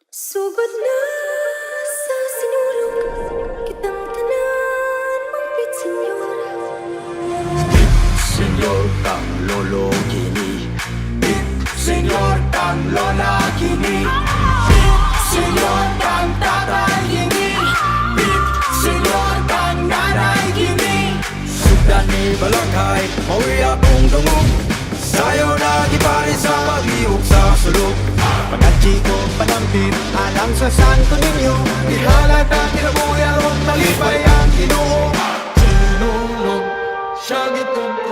Sugod na sa sinulog, kitang tanan mang senyor. Senyor kang lolo kini. Senyor kang lola kini. Senyor kang tatay kini. Senyor kang nanay kini. Sugdan ni balangkay, mao'y akong dungog. Sayo na gipari sa paglihok sa sulok. Pag-adji ko panampit alang sa Santo Niño. Ihalad ang kinabuhi aron malipay ang Ginoo. Sinulog, siya gitong